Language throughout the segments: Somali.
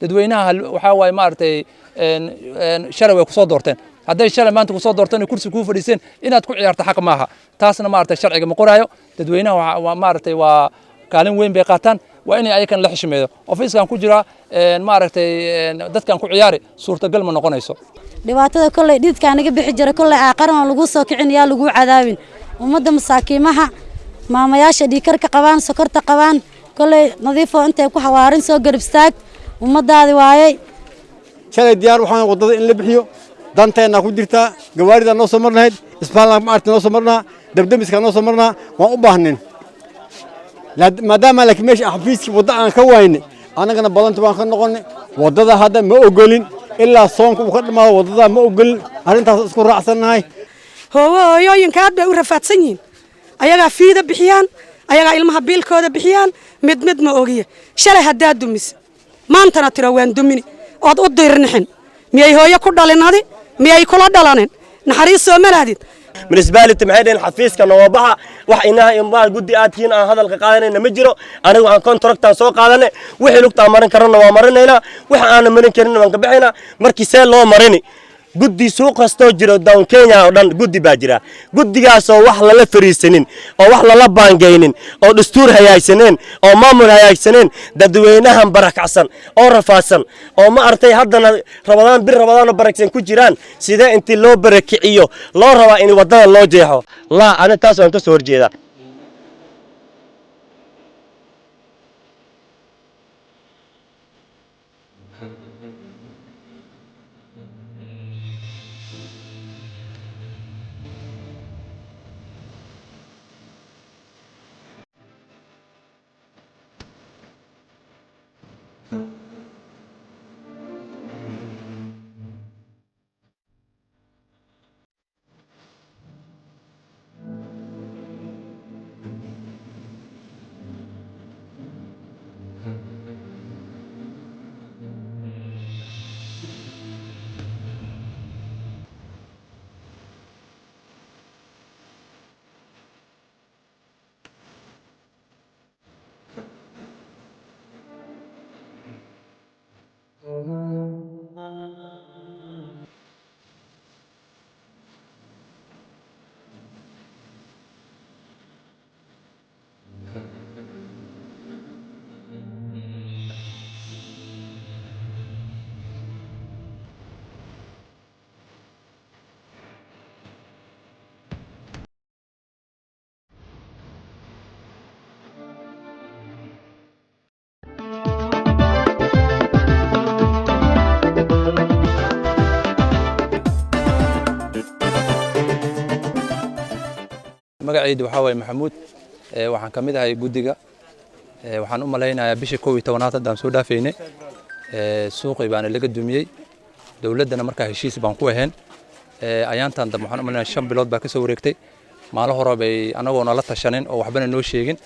Dadweynaha waxaa waaye, maaragtay, shalay way kusoo doorteen. Hadday shalay maanta kusoo doorteen oo kursi kuu fadhiiseen, inaad ku ciyaarto xaq maaha. Taasna, maaragtay, sharciga ma qoraayo. Dadweynaha waa, maaragtay, waa kaalin weyn bay qaataan, waa inay ayakan la xishmeeyo. Ofiiskan ku jira, maaragtay, dadkan ku ciyaari suurtagal ma noqonayso. Dhibaatada kolley dhididkaa naga bixi jira. Kolley aaqaran oo lagu soo kicin, yaa lagu cadaabin ummadda masaakiimaha, maamayaasha dhiikarka qabaan, sokorta qabaan. Kolley Nadiifoo intay ku xawaarin soo garab istaag ummaddaadi waayey. Shalay diyaar waxaan waddada in la bixiyo, danteennaa ku jirtaa. Gawaaridaa noo soo mar lahayd, isbitaalna maarta noo soo marnaa, dabdamiskaa noo soo marnaa, waan u baahnin maadaama. Laakiin meesha xafiiskii wadda aan ka waayne, annagana balanta waan ka noqonnay. Waddada hadda ma ogolin ilaa soonka uu ka dhammaado. Waddada ma ogolin, arrintaas isku raacsannahay. Hooyooyinka aad bay u rafaadsan yihiin. Ayagaa fiida bixiyaan, ayagaa ilmaha biilkooda bixiyaan. Mid mid ma ogiye, shalay haddaad dumis, maantana tiro waan dumini ood u diirnixin, miyay hooyo ku dhalin? Adi miyay kula dhalanin? Naxariis soo malahdid. Municipality maxay dhaheen? Xafiiska noobaxa wax inaha imaa guddi aadkiin aan hadalka qaadanayna ma jiro. Anigu aan contractaan soo qaadanay. Wixii lugta aan marin karana waa marinaynaa, waxa aanan marin karin waan ka baxaynaa. Markii see loo marini? Guddi suuq kastoo jiro down Kenya oo dhan guddi baa jira. Guddigaasoo wax lala fariisanin oo wax lala baangaynin oo dastuur hagaagsaneen oo maamul hagaagsaneen, dadweynahan barakacsan oo rafaadsan oo ma artay, haddana Rabadaan, bir Rabadaan oo baraksan ku jiraan, sidee intii loo barakiciyo loo rabaa in waddada loo jeexo? Laa, ani taas waan ka soo horjeedaa. Magacaydu waxaa waaye Maxamuud. Waxaan ka mid ahay guddiga. Waxaan u malaynayaa bishii 11aad haddaan soo dhaafaynay, suuqii baana laga dumiyey. Dowladdana markaa heshiis baan ku ahayn. Ayaantan dambe waxaan u malaynayaa 5 bilood baa ka soo wareegtay. Maalin hore bay anagoona la tashanin oo waxbana noo sheegin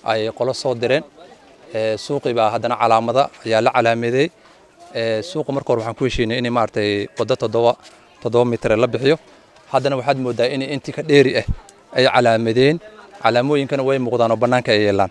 ay qolo soo direen. Suuqii baa haddana calaamada ayaa la calaameeyey. Suuqa marka hore waxaan ku heshiinay in, maaragtay, waddo 7 7 mitir la bixiyo. Haddana waxaad moodaa in intii ka dheeri ah ay calaamadeen, calaamooyinkana way muuqdaan oo bannaanka ay yeelaan.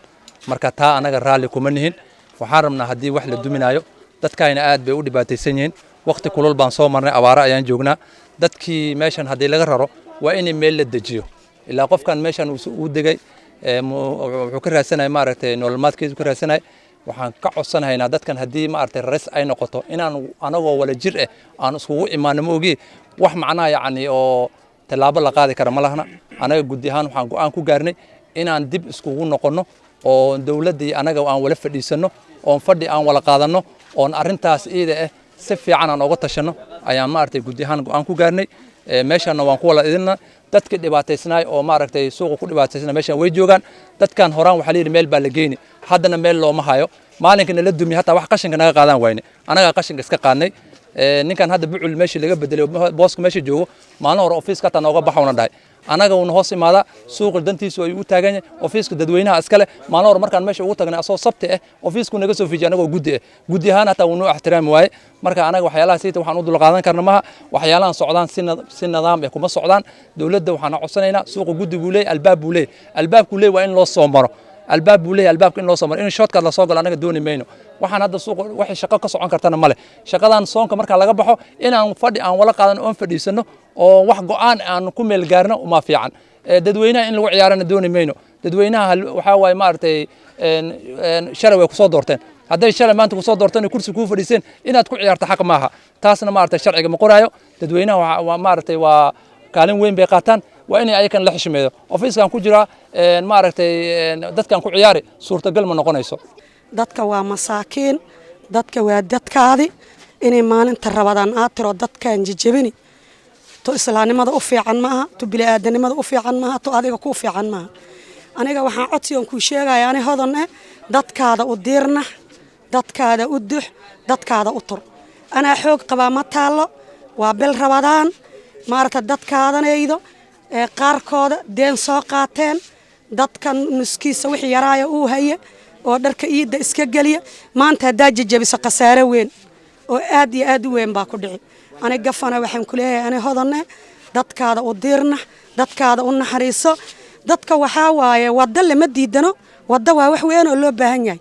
Marka taa anaga raalli kuma nihin. Waxaan rabnaa haddii wax la duminaayo, dadkayna aad bay u dhibaataysan yihiin. Waqti kulul baan soo marnay, abaaro ayaan joognaa. Dadkii meeshan haddii laga raro, waa in meel la dejiyo. Ilaa qofkan meeshan uu degay, wuxuu ka raadsanaya, maaragtay, nolol maalmeedkiisu ka raadsanaya. Waxaan ka codsanahaynaa dadkan haddii, maaragtay, raris ay noqoto, inaan anagoo wala jir ah aan iskugu imaano. Ma ogi wax macnaha, yacni, oo tallaabo la qaadi kara ma lahna. Anaga guddi ahaan waxaan go'aan ku gaarnay inaan dib iskugu noqonno oo dowladdii anaga aan wala fadhiisanno, oon fadhi aan wala qaadanno, oon arrintaas iida ah si fiican aan oga tashanno ayaan, maaragtay, guddi ahaan go'aan ku gaarnay. Meeshaanna waan ku wala idinna. Dadkii dhibaataysnaay oo, maaragtay, suuqa ku dhibaataysnaa meeshaan way joogaan. Dadkan horaan waxaa la yidhi meel baa la geyni, haddana meel looma hayo. Maalinka nala dumiye hataa wax qashinka naga qaadaan wayne, anagaa qashinka iska qaadnay. Ninkan hadda bucul meeshii laga bedelay, booska meesha joogo, maalin hore ofiiska hataa nooga baxa una dhahay. Anaga uuna hoos imaadaa, suuqa dantiisu ayuu u taagan yahay, ofiiska dadweynaha iskale. Maalin hore markaan meesha ugu tagnay asoo Sabti ah, ofiisku naga soo fiijiyay anagoo guddi ah. Guddi ahaan hataa wuu noo ixtiraami waaye. Marka anaga waxyaalaha siita waxaan u dulqaadan karna maha. Waxyaalahan socdaan si nidaam ah kuma socdaan. Dowladda waxaan codsanaynaa, suuqa guddi buu leeyahy, albaab buu leeyahy. Albaabkuu leeyahy waa in loo soo maro. Albaab buu leeyahay, albaabka in loo soo maro, in shortcut la soo galo anaga dooni mayno. Waxaan hadda suuqa waxay shaqo ka socon kartana male. Shaqadan soonka marka laga baxo inaan fadhi aan wala qaadan oon fadhiisano oo wax go'aan aan ku meel gaarno uma fiican. Dadweynaha in lagu ciyaarana dooni mayno. Dadweynaha waxaa waaye maaragtay, shalay way kusoo doorteen. Hadday shalay maanta kusoo doorteen oo kursi kuu fadhiiseen, inaad ku ciyaarto xaq maaha. Taasna maaragtay sharciga ma qoraayo. Dadweynaha waa maaragtay waa kaalin weyn bay qaataan, waa inay ayakan la xishmeeyo. Ofiiskan ku jira maaragtay dadkan ku ciyaari suurtagal ma noqonayso. Dadka waa masaakiin, dadka waa dadkaadi. Inay maalinta rabadaan aad tiro dadkan jejebini, to islaamnimada u fiican maaha, to bini'aadanimada u fiican maaha, to adiga kuu fiican maaha. Aniga waxaan codsigan kuu sheegaya, ani Hodan eh, dadkaada u diirnax, dadkaada u dux, dadkaada u tur. Anaa xoog qabaa ma taallo. Waa bil rabadaan, maaragta, dadkaadanaydo ee qaarkooda deen soo qaateen, dadka nuskiisa wixii yaraaya uu haye oo dharka iidda iska geliya. Maanta haddaa jejebiso, khasaare weyn oo aad iyo aad u weyn baa ku dhici. Ani gafana waxaan ku leeyahay, ani Hodanne, dadkaada u diirnax, dadkaada u naxariiso. Dadka waxaa waaye waddo lama diidano. Waddo waa wax weyn oo loo baahan yahay.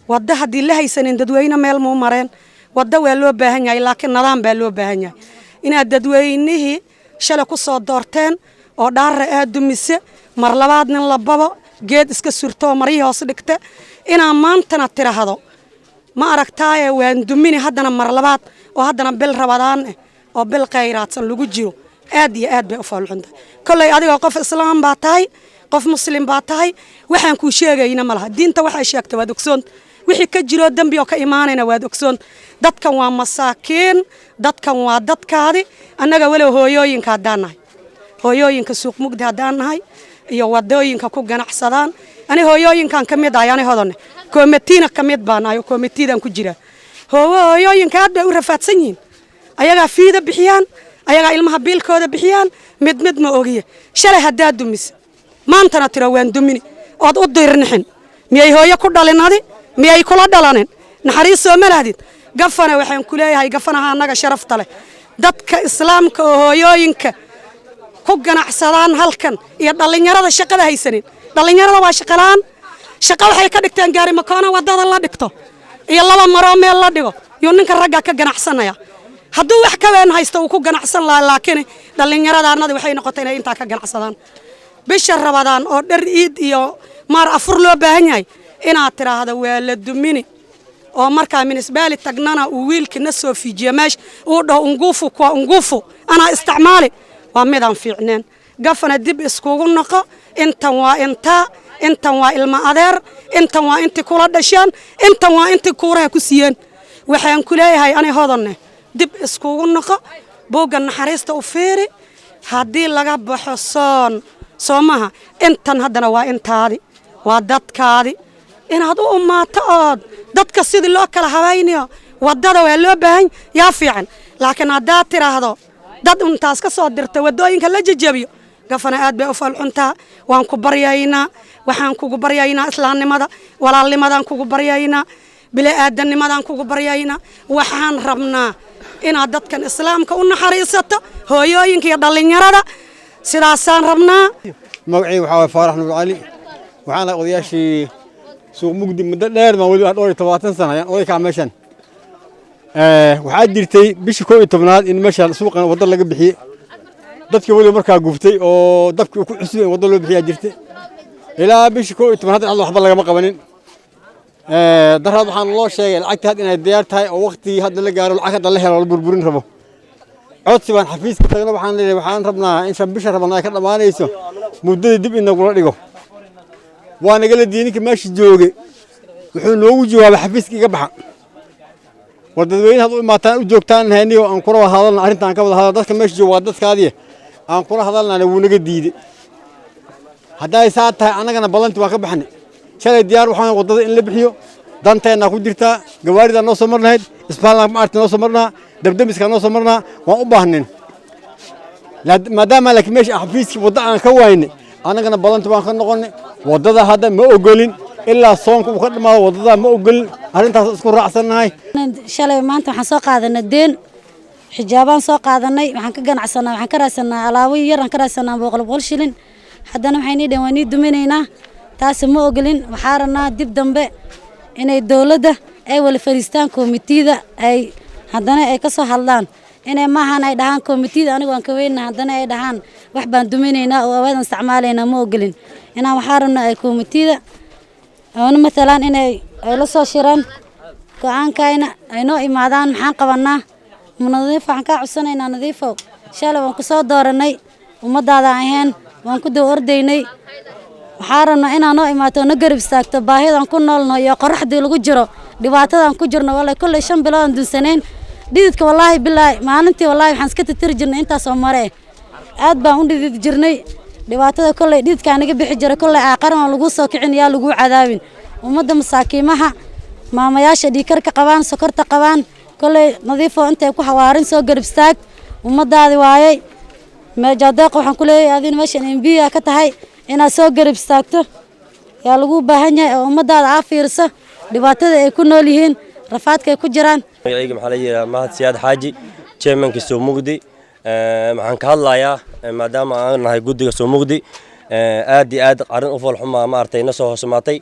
Waddo haddii la haysanin, dadweyne meel muu mareen. Waddo waa loo baahan yahay, laakiin nidaam baa loo baahan yahay. Inaad dadweynihii shalay ku soo doorteen oo dhaarra aad dumise, mar labaad nin la babo geed iska surto oo maryihii hoos dhigta, inaa maantana tiraahdo ma aragtaaye waan dumini haddana mar labaad, oo haddana bil rabadaan eh oo bil khayraadsan lagu jiro, aad iyo aad bay u foolxun tahay. Kolley adigoo qof islaam baa tahay, qof muslim baa tahay, waxaan kuu sheegayna ma laha. Diinta waxay sheegtay waad ogsoonta, wixii ka jiroo dembi oo ka imaanayna waad ogsoonta. Dadkan waa masaakiin, dadkan waa dadkaadi. Annaga walow hooyooyinka haddaan nahay, hooyooyinka suuq mugdi haddaan nahay iyo wadooyinka ku ganacsadaan, ani hooyooyinkan ka mid ahay. Ani Hodane koomatiina ka mid baan ahay oo koomatiidan ku jira. Hooyooyinka aad bay u rafaadsan yihiin. Ayagaa fiida bixiyaan, ayagaa ilmaha biilkooda bixiyaan, mid mid ma ogiye. Shalay haddaad dumise, maantana tiro waan dumini, ood u diirnixin, miyay hooyo ku dhalin? Adi miyay kula dhalanin? Naxariis soo ma lahdid. Gafana waxaan ku leeyahay, gafanaha annaga sharafta leh, dadka islaamka oo hooyooyinka ku ganacsadaan halkan iyo dhallinyarada shaqada haysanin. Dhallinyarada waa shaqalaan. Shaqo waxay ka dhigteen gaari makoona wadada la dhigto iyo laba maroo meel la dhigo yuu ninka ragga ka ganacsanaya. Hadduu wax ka weyn haysto uu ku ganacsan lahaa, laakiin dhallinyaradaanadi waxay noqotay inay intaa ka ganacsadaan. Bisha rabadaan oo dhar iid iyo maar afur loo baahan yahay, inaad tidhaahdo waa la dumini, oo markaa minisbaali tagnana uu wiilka na soo fiijiyo meesha uu dhaho ungufu kuwa ungufu anaa isticmaali, waa midaan fiicneen. Gafana dib iskugu noqo. Intan waa intaa, intan waa ilma adeer, intan waa intii kula dhasheen, intan waa intii kuuraha ku siiyeen. Waxaan ku leeyahay ani Hodanne, dib iskugu noqo, buugga naxariista u fiiri. Haddii laga baxo soon soo maha, intan haddana waa intaadi, waa dadkaadi, inaad u ummaato ood dadka sidii loo kala habaynayo waddada waa loo baahan yaa fiican. Laakiin haddaad tidhaahdo dad intaas ka soo dirta waddooyinka la jejebiyo, gafana aad bay u falxuntaa. Waan ku baryaynaa, waxaan kugu baryaynaa islaamnimada, walaalnimadaan kugu baryaynaa, bini'aadanimadaan kugu baryaynaa. Waxaan rabnaa inaad dadkan islaamka u naxariisato, hooyooyinka iyo dhallinyarada, sidaasaan rabnaa. Magacayga waxaa waay Faarax Nuur Cali. Waxaan ahay odayaashii suuq mugdi muddo dheer baan weli, dhowr iyo tobaatan sana ayaan oday kaa meeshan. Waxaa jirtay bishii 11aad in meesha suuqan waddo laga bixiyey. Dadkii weliba markaa guftay oo dabkii uu ku cusub in waddo loo bixiyaa jirtay. Ilaa bishii 11aad hadda waxba lagama qabanin. Daraad waxaan loo sheegay lacagta hadda inay diyaar tahay oo waqtigii hadda la gaaro lacag hadda la helo la burburin rabo. Codsi baan xafiiska tagno, waxaan leeyahay waxaan rabnaa in shan bisha rabnaa ay ka dhammaanayso muddadii dib in nagula dhigo. Waa nagala diiday. Ninka meesha joogay wuxuu noogu jawaabay xafiiska iga baxa. War dadweynaha u imaataan u joogtaan hayniyo aan kula wada hadalna, arrintaan ka wada hadal, dadka meesha jooga waa dadkaadii, aan kula hadalnana, wuu naga diiday. Hadday saa tahay, annagana ballanti waan ka baxnay. Shalay diyaar waxaan waddada in la bixiyo, danteennaa ku jirtaa. Gawaaridaa noo soo mar lahayd, isbitaalna maaragtay noo soo marnaa, dabdamiskaa noo soo marnaa, waan u baahnin. Maadaama laakiin meesha xafiiskii waddo aan ka waynay, annagana ballanti waan ka noqonnay. Waddada hadda ma ogolin ilaa soonka uu ka dhammaado, waddada ma ogolin. Arrintaas isku raacsannahay. Shalay maanta waxaan soo qaadanay deen, xijaabaan soo qaadanay. Waxaan ka ganacsanaa, waxaan ka raadsanaa alaabo yar, aan ka raadsanaa 100 100 shilin. Haddana waxay nii dhaheen waa nii duminaynaa. Taasi ma ogolin. Waxaa rabnaa dib dambe inay dowladda ay wala fadhiistaan, komitiyada ay haddana ay ka soo hadlaan, inay maahan ay dhahaan komitiyada anigu waan ka weynna, haddana ay dhahaan wax baan duminaynaa oo awaadan isticmaalaynaa. Ma ogolin. Inaan waxaa rabnaa ay komitiyada oona matalaan inay ay la soo shiraan, go-aankayna ay noo imaadaan. Maxaan qabanaa? Nadiif waxaan kaa codsanaynaa. Nadiifow, shalay waan ku soo dooranay, ummadaada ahayn waan ku daba ordaynay. Waxaa rabnaa inaa noo imaato, na garab istaagto baahidaan ku noolno iyo qoraxdii lagu jiro, dhibaatadaan ku jirno. Wallahi kolley 5 bilood aan dunsanayn dhididka. Wallaahi bilaahi, maalintii wallaahi waxaan iska tirtiri jirnay intaasoo mare. Aad baan u dhidid jirnay dhibaatada. Kolley dhididkaa naga bixi jiray. Kolley aaqaran waan lagu soo kicin, yaa lagu cadaabin. Ummadda masaakiimaha, maamayaasha dhiigkarka qabaan, sokorta qabaan, kolley Nadiifoo intay ku xawaarin soo garab istaag, ummadaadi waayey. Meejadeeq waxaan ku leeyahay, adina meeshan MP ka tahay, inaad soo garab istaagto yaa lagu baahan yahay, oo ummadaada aa fiirso dhibaatada ay ku nool yihiin, rafaadka ay ku jiraan. Magacayga maxaa la yidhaha? Mahad Siyaad Xaaji, chairmanka Suuq Mugdi. Waxaan ka hadlayaa maadaama aan nahay guddiga Suuq Mugdi, aad iyo aad arrin u foolxumaa maaragtay na soo hoosmaatay.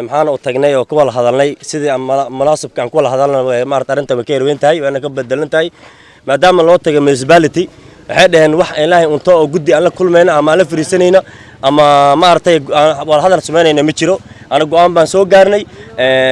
Maxaana u tagnay oo ku wada hadalnay sidii munaasabka aan ku wada hadalna. Maarata arrinta way ka yarweyn tahay, waana ka bedelan tahay. Maadaama loo tagay municipality, waxay dhaheen wax ilaahay unto oo guddi aan la kulmayna ama aan la fariisanayna ama maaragtay wada hadal samaynayna ma jiro. Ana go'aan baan soo gaarnay.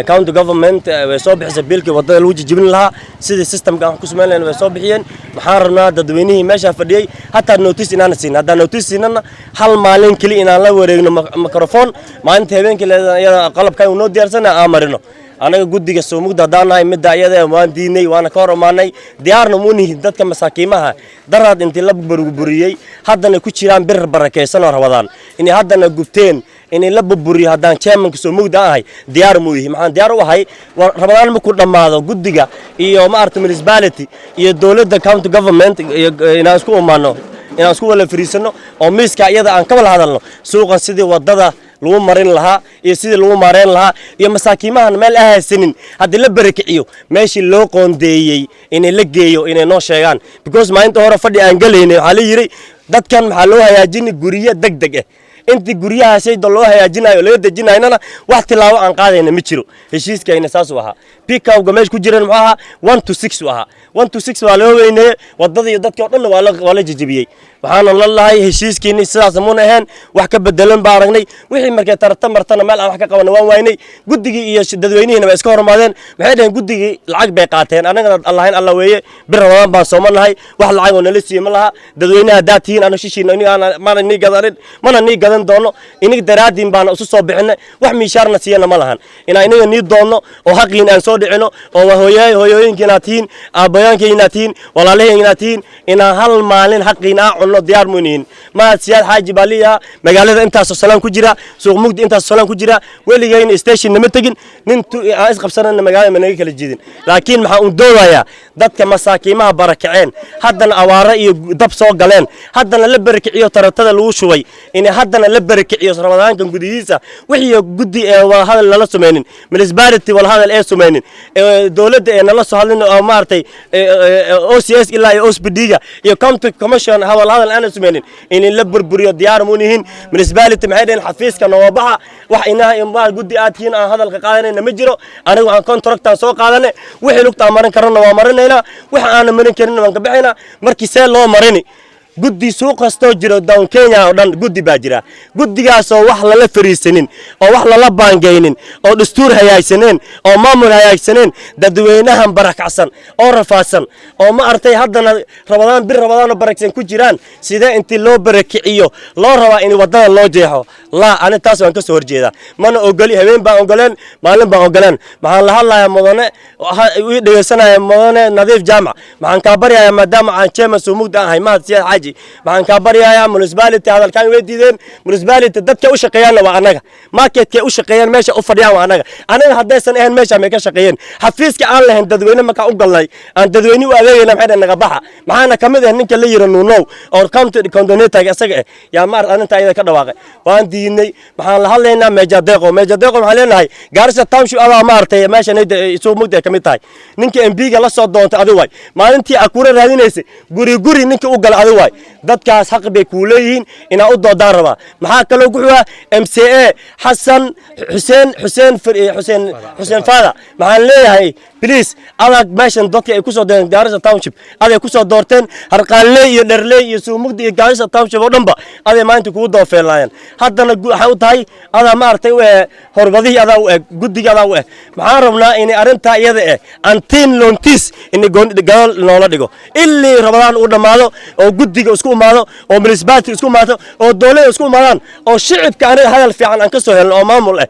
County government way soo bixisay biilkii wadada lagu jijibin lahaa. Sidii systemka aan ku samayn lahayn way soo bixiyeen. Waxaan rabnaa dadweynihii meeshaa fadhiyey hataa notice inaana siin. Haddaan notice siinana, hal maalin keli inaan la wareegno microphone maalinta habeenkii iyada qalabkan uu noo diyaarsana aan marino. Anaga guddiga Suumugda haddaan nahay, midda iyada waan diidnay, waana ka hor imaanay. Diyaarna muu nihin dadka masaakiimaha daraad intii la burburiyey haddana ku jiraan bir barakaysan oo rabadaan inay haddana gubteen inay la burburiyo. Haddaan chairmanka Suumugda ahay, diyaar muu yihi. Maxaan diyaar u ahay? Rabadaan markuu dhammaado, guddiga iyo maaragta municipality iyo dowladda county government iyo inaan isku imaano, inaan isku wada fariisano oo miiska iyada aan ka wada hadalno suuqan sidii wadada lagu marin lahaa iyo sidii lagu maareyn lahaa, iyo masaakiimahan meel ahaysanin haddii la barakiciyo meeshii loo qoondeeyey inay la geeyo, inay noo sheegaan. Because maalinta hore fadhi aan galaynay waxaa la yidhi dadkan maxaa loo hagaajini guryo deg deg ah. Intii guryahaasayda loo hagaajinayo oo laga dejinaynana, wax tilaabo aan qaadayna ma jiro. Heshiiskayna saasuu ahaa. Pikawga meesha ku jiran muxuu ahaa? 1 to 6 uu ahaa. 1 to 6 waa loo weyneeyey wadada iyo dadkii o dhanna waa la jejebiyey. Waxaana la lahay heshiiskiini sidaas muuna ahayn, wax ka bedelan baa aragnay. Wixii markay tarata martana meel aan wax ka qabana waan waynay. Guddigii iyo dadweynihiina waa iska hormaadeen. Waxay dhaheen guddigii lacag bay qaateen. Annagana Allahayn alla weeye, bir Ramadaan baan soomanahay, wax lacag oo nala siiye ma laha. Dadweynaha haddaad tihiin, ana shishiina mana nii gadanin, mana nii gadan doono. Inig daraadiin baana isu soo bixinay, wax miishaarna siiyana ma lahan. Inaan iniga nii doonno oo xaqiin aan soo dhicino oo hooyooyinkiinaad tihiin, aabbayooyinkiinaad tihiin, walaalihiinaad tihiin, inaan hal maalin xaqiin aan cunno diyaar munihin. Mahad Siyaad Xaaji baa liiyaha. Magaalada intaasoo salaan ku jira, Suuq Mugdi intaasoo salaan ku jira, weligayna station nama tegin, nin aan isqabsanana magaalada ma naga kala jiidin. Laakiin maxaa un doodayaa? Dadka masaakiimaha barakaceen, haddana awaaro iyo dab soo galeen, haddana la barakiciyo, taratada lagu shubay, in haddana la barakiciyo Ramadaankan gudihiisa, wixii guddi ee wadahadal lala samaynin, municipality wadahadal ee samaynin, dowladda ee nala soo hadlin, oo maaragtay OCS ilaa iyo OSPD-ga iyo county commission hadal hadal aana samaynin, in la burburiyo diyaar munihin. Municipality maxay dhaheen? Xafiiska noobaxa wax inaha ma guddi aadkiin aan hadalka qaadanayna ma jiro. Anigu aan contractaan soo qaadanay, wixii lugta aan marin karana waa marinaynaa, waxa aanan marin karin waan ka baxaynaa. Markii see loo marini? Guddi suuq kastoo jiro down Kenya oo dhan guddi baa jira. Guddigaasoo wax lala fariisanin oo wax lala baangaynin oo dastuur hagaagsaneen oo maamul hagaagsaneen, dadweynahan barakacsan oo rafaadsan oo ma artay haddana Rabadaan, bir Rabadaanoo baraksan ku jiraan, sidee intii loo barakiciyo loo rabaa in waddada loo jeexo? Laa, ani taas waan ka soo horjeedaa, mana ogoli. Habeen baan ogoleen, maalin baan ogoleen. Maxaan la hadlayaa mudane ii dhegeysanaya? Mudane Nadiif Jaamac, maxaan kaa baryayaa? Maadaama aan chairman Suumugda ahay, Mahad Siyaad Xaaji, maxaan kaa baryayaa? Municipality hadalkaan way diideen. Municipality dadka u shaqeeyaanna waa annaga, marketkay u shaqeeyaan, meesha u fadhiyaan waa annaga. Anaga haddaysan ahayn meesha may ka shaqeeyeen? Xafiiska aan lahayn dadweyne markaan u galnay, aan dadweyne u adeegayna, maxay dhaheen naga baxa. Maxaana ka mid ah ninka la yira Nuunow oo county coordinator isaga ah yaa maar arrinta ayada ka dhawaaqay. Waan diidnay. Maxaan la hadlaynaa Meja Deeqo. Meja Deeqo waxaan leenahay, Gaarisa Township adaa maaragtay meeshan Suuq Mugdi ay ka mid tahay. Ninka MP-ga la soo doontay adi waay. Maalintii akuura raadinaysay guri guri ninka u gala adi waay. Dadkaas xaq bay kuu leeyihiin inaa u doodaan rabaa. Maxaa kaloo ku xugaa MCA Xasan Xuseen, Xuseen Xuseen, Xuseen Faada, maxaan leeyahay, please, adag meeshan dadka ay kusoo doorteen Gaarisa Township, aday kusoo doorteen Harqaanley iyo Dherley iyo Suumugdi iyo Gaarisa Township oo dhanba aday maanta kugu doofeelaayeen. Haddana waxay u tahay adaa maaragtay u eh horwadihii, adaa u eg guddiga, adaa u eh. Maxaan rabnaa inay arrintaa iyada eh antiin loontiis in gadaal noola dhigo ilii Ramadaan uu dhammaado, oo guddiga isku imaado, oo municipality isku imaado, oo dowladda isku imaadaan, oo shicibka aniga hadal fiican aan ka soo helno oo maamul ah.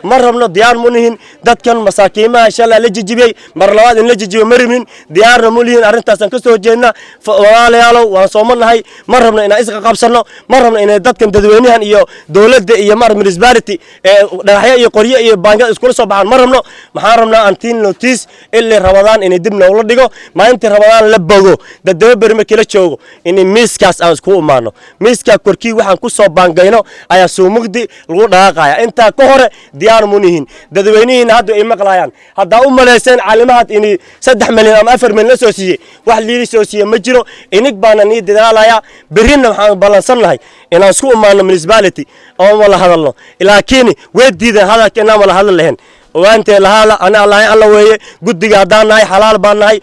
Ma rabno, diyaar mu nihin dadkan masaakiimaha shalay la jijibiyey mar labaad in la jijibiyo ma rabnin, diyaarna mu lihin. Arrintaasaan ka soo horjeedna. Walaalayaalow, waan soomanahay. Ma rabno inaan isqa qabsanno, ma rabno inay dadkan dadweynahan iyo dowladda iyo mar municipality ee dhagaxyo iyo qoryo iyo baangada iskula soo baxaan ma rabno. Maxaan rabnaa antiin notice ilii Ramadaan inay dib noogla dhigo. Maalintii Ramadaan la bogo, dadaba beri markii la joogo, in miiskaas aan iskugu imaano. Miiskaa korkii waxaan ku soo baangayno ayaa Suumugdi lagu dhaqaaqaya. Intaa ka hore diyaar mu nihin. Dadweynihiina hadda ay maqlayaan, haddaa u malayseen calimahaad in 3 milyan ama 4 milyan la soo siiyey, wax liili soo siiyey ma jiro. Inig baana nii dadaalaya. Berrina waxaan ballansannahay inaan isku imaano municipality oo wala hadalno, laakiin way diideen hadalka inaan wala hadal lahayn. Ogaantee lahaada ana allahay alla weeye. Guddiga haddaan nahay, xalaal baan nahay.